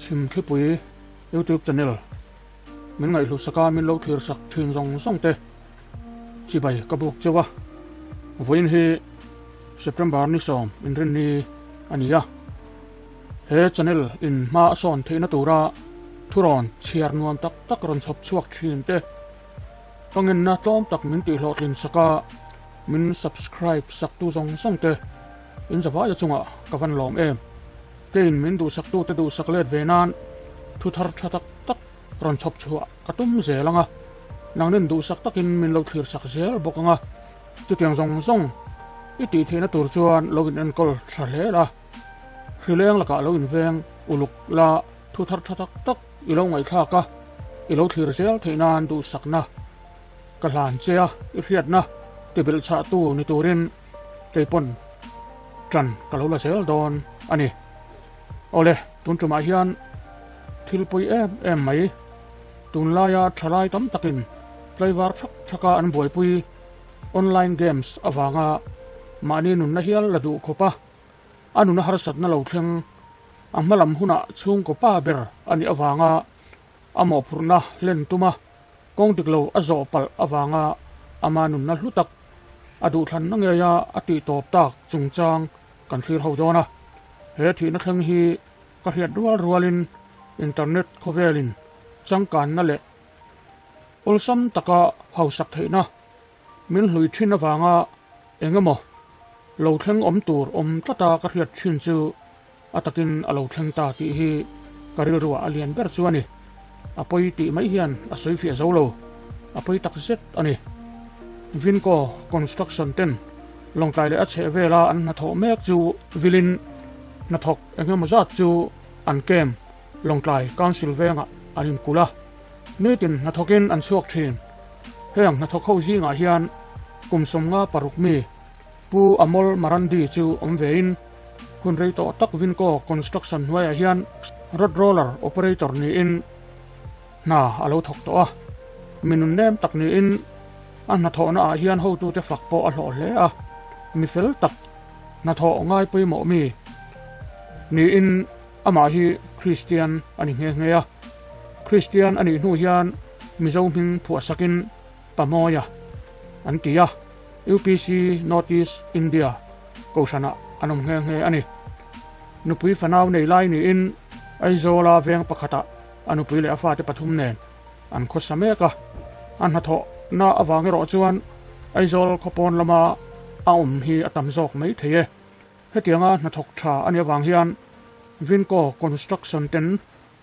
Chhimthlipui YouTube channel min ngaihhlut saka min lo thlir sak thin zawng zawng te chibai ka buk cheu a. Vawiin hi September ni sawm inrinni a ni a. He channel in hma a sawn theihna tura thurawn chhiar nuam tak tak rawn chhawp chhuak thin te ka ngenna tlawm tak min tihhlawhtlin saka min subscribe sak tu zawng zawng te in zavaia chungah ka van lawm em. Keiin min duhsaktu te duhsak let ve nan thu thar tha tak tak rawn chhawp chhuah ka tum zel ang a, nangnin duhsak takin min lo thlir sak zel bawk ang a, chutiang zawng zawng i tih theihna tur chuan lo in enkawl tha hle la, hrileng lakah lo inveng uluk la thu thar tha tak tak i lo ngaihthlak a, i lo thlir zel theih nan duhsakna ka hlan che a, i hriatna tibilh chhahtu ni turin kei pawn ṭan ka lo la zel dawn a ni. Awle, tun ṭumah hian thil pawi em em mai, tunlaia ṭhalai tam takin tlaivar ṭhak ṭhaka an buaipui online games avanga mahni nunna hial la duh khawp a, a nuna harsatna lo thleng a hmalam hunah chhungkaw pa ber a nih avanga a mawhphurhna hlen tuma kawng dik lo a zawh palh avanga ama nunna hlu tak a duhthlanna ngeia a tih tawp tak chungchang kan thlir ho dawn a. He thihna thleng hi ka hriat rual rualin internet khawvelin changkanna leh awlsam taka hausak theihna min hlui thin avanga eng emaw lo thleng awm tur awm tlata ka hriat thin chu a takin a lo thleng ta tih hi ka rilruah a lian ber chu a ni. A pawi tih mai hian a sawi fiah zo lo, a pawi tak zet a ni. Vinco Construction ten Lawngtlai leh a chheh vela an hnathawh mek chu vilin hnathawk eng emaw zat chu an camp Lawngtlai Council vengah an inkulh a, nitin hnathawkin an chhuak thin. Heng hnathawk ho zingah hian kum 56 mi Pu Amol Marandi chu awm vein hun rei tawh tak Vinco Construction hnuaiah hian road roller operator niin hna a lo thawk tawh a. Mi nun nem tak niin a hnathawhna ah hian hotute fak pawh a hlawh hle a, mi fel tak hnathawh ngai pawimawh mi niin amah hi Kristian a ni nghe nghe a. Kristian a nih hnu hian Mizo hming phuahsakin Pamawia an ti a. UPC North East India Kohhranah an awm nghe nghe a ni. Nupui fanau nei lai niin Aizawla veng pakhatah a nupui leh a fate pathum nen an khawsa mek a. A hnathawhna avang erawh chuan Aizawl khawpawn lama a awm hi a tam zawk mai thei e. Hetianga hnathawk tha a nih avang hian Vinco Construction ten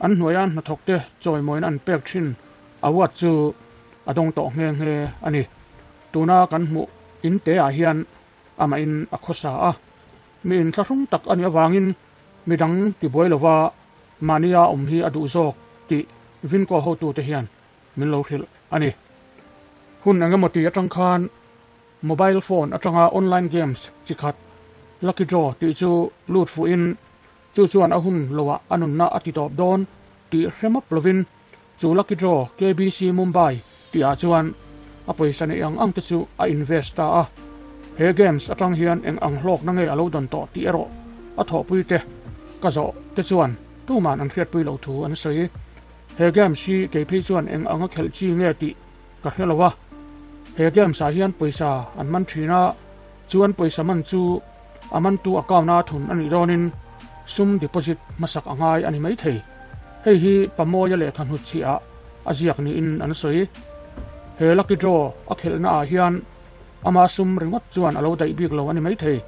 an hnuaia hnathawkte chawimawina an pek thin award chu a dawng tawh nghe nghe a ni. Tuna kan hmuh in te ah hian amah in a khawsa a, mi inthlahrung tak a nih avangin midang tibuai lova mahnia awm hi a duh zawk tih Vinco hotute hian min lo hrilh a ni. Hun engemaw ti atang khan mobile phone atanga online games chi khat Lucky Draw tih chu lut fuhin chu chuan a hun loah a nunna a ti tawp dawn tih hre map lovin Chu Lucky Draw KBC Mumbai tihah chuan a pawisa neih ang ang te chu a invest ta a. He games atang hian eng ang hlawkna nge a lo dawn tawh tih erawh a thawhpui te ka zawh te chuan tuman an hriatpui loh thu an sawi. He games hi kei phei chuan eng anga khelh chi nge tih ka hre lo a. He games ah hian pawisa an man thin a, chuan pawisa man chu a mantu account a thun a nih dawnin sum deposit hmasak a ngai a ni maithei. Hei hi Pamawia lehkha hnutchhiah a ziak niin an sawi. He lucky draw a khelhna ah hian ama sum ringawt chuan a lo daih bik lo a ni maithei.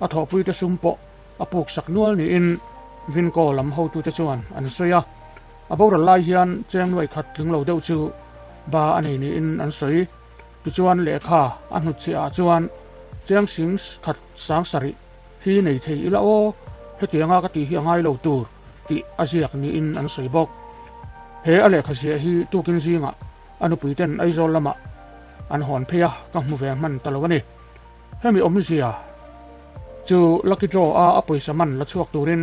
A thawhpuite sum pawh a puk sak nual niin Vinco lam hotute chuan an sawi a. A boral lai hian cheng nuai khat tling lo deuh chu ba a nei niin an sawi. Tichuan lehkha a hnutchhiah ah chuan cheng sing khat sang sarih hi nei thei ila aw, hetianga ka tih hi a ngai lo tur tih a ziak niin an sawi bawk. He a lehkha ziah hi tukin zingah a nupui ten Aizawl lamah an hawn phei a, ka hmu ve hman ta lo a ni. Hemi awmzia chu Lucky Draw a a pawisa man la chhuak turin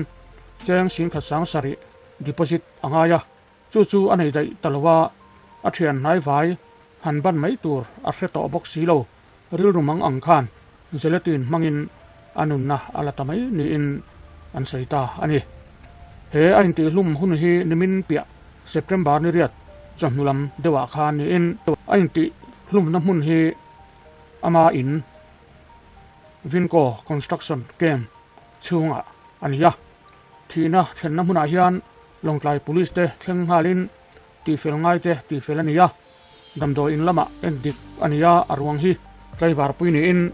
cheng sing khat sang sarih deposit a ngai a. Chu chu a nei daih ta lo a, a thian hnai vai han ban mai tur a hre tawh bawk si lo, rilru mang ang khan gelatin hmangin a nunna a la ta mai niin an sawi ta a ni. He a intihhlum hun hi nimin piah September ni riat chawhnu lam deuhah khan niin a intihhlumna hmun hi ama in Vinco Construction Camp chhungah a ni a. Thihna thlenna hmunah hian Lawngtlai Police te thleng nghalin tihfel ngaite tihfel a ni a, damdawi in lamah en dik a ni a, a ruang hi tlaivar pui niin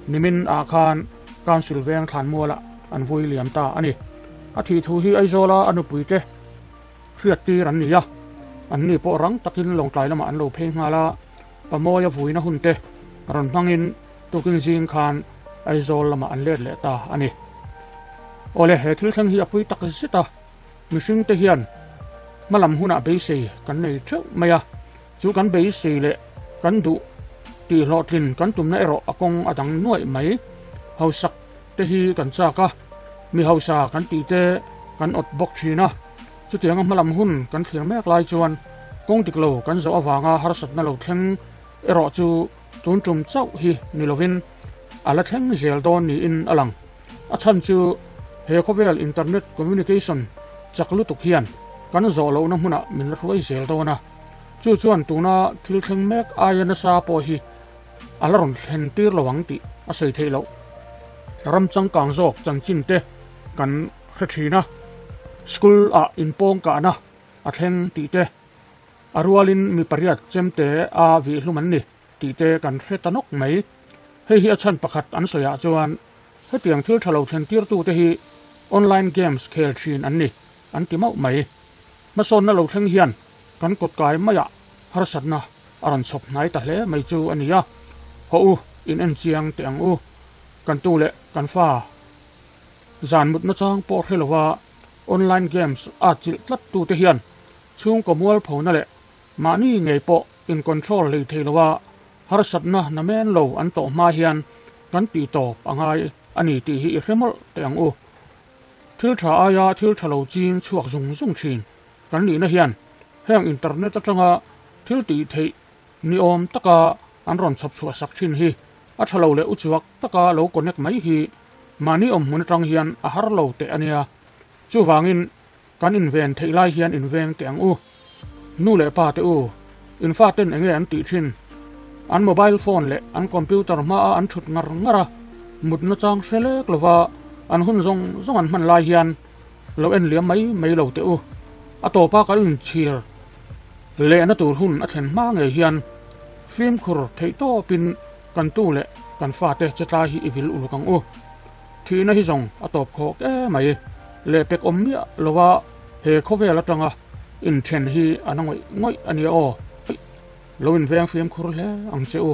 nimin ah khan Council veng thlanmualah an vui liam ta a ni. A thih thu hi Aizawla a nupui te hriat tir an ni a, an ni pawh rang takin Lawngtlai lamah an lo phei nghal a, Pamawia vuina hun te rawn hmangin tukin zing khan Aizawl lamah an let leh ta a ni. Awle, he thil thleng hi a pui tak zet a. Mihring te hian hmalam hunah beisei kan nei theuh mai a, chu kan beisei leh kan duh tih hlawhtlin kan tumna erawh a kawng a dang nuaih mai. Hausak te hi kan chak a, mi hausa kan tih te kan awt bawk thin a, chutianga hmalam hun kan thlir mek lai chuan kawng dik lo kan zawh avanga harsatna lo thleng erawh chu tun tum chauh hi ni lovin a la thleng zel dawn niin a lang. A chhan chu he khawvel internet communication chak lutuk hian kan zawh lohna hmunah min la hruai zel dawn a, chu chuan tuna thil thleng mek aia nasa pawh hi a la rawn thlen tir lo ang tih a sawi theih loh. Ram changkang zawk chanchin te kan hre thin a, school ah inpawng kahna a thleng tih te, a rualin mi pariat chemte a vihhlum an ni. Tih te kan hre ta nawk mai. Hei hi a chhan pakhat an sawiah chuan hetiang thil tha lo thlen tirtute hi online games khel thin an ni an ti mauh mai. Hmasawnna lo thleng hian kan kawtkai maiah harsatna a rawn chhawp hnai ta hle mai chu a ni a. Haw u, in en chiang teh ang u. Kan tu leh kan fa zan mutna chang pawh hre lova online games a chilh tlat tute hian chhungkaw mualphona leh Mahni ngei pawh in control hlei thei lo a, harsatna na men lo an tawh hma hian kan tih tawp a ngai a ni tih hi i hre mawlh teh ang u. Thil tha aia thil tha lo ching chhuak zung zung thin kan nihna hian heng internet atanga thil tih theih ni awm taka an rawn chhawp chhuah sak thin hi a tha lo leh uchuak taka lo connect mai hi mahni awmhmun atang hian a har lo teh a nia. Chuvangin Kan inven theih lai hian inveng teh ang u. Nu leh pa te u, in faten enge an tih thin? An mobile phone leh an computer hmaa an thut ngar ngar a, mutna chang hre lek lova an hun zawng zawng an hman lai hian lo en liam mai mai lo teh u. A tawpa kan inchhir lehna tur hun a thlen hma ngei hian fimkhur theih tawpin kan tu leh kan fate che tlai hi i vil uluk ang u. Thihna hi zawng a tawp khawk e mai. Lehpek awm miah lova he khawvel atanga inthen hi a na ngawih ngawih a nia aw. Lo inveng fimkhur hle ang che u.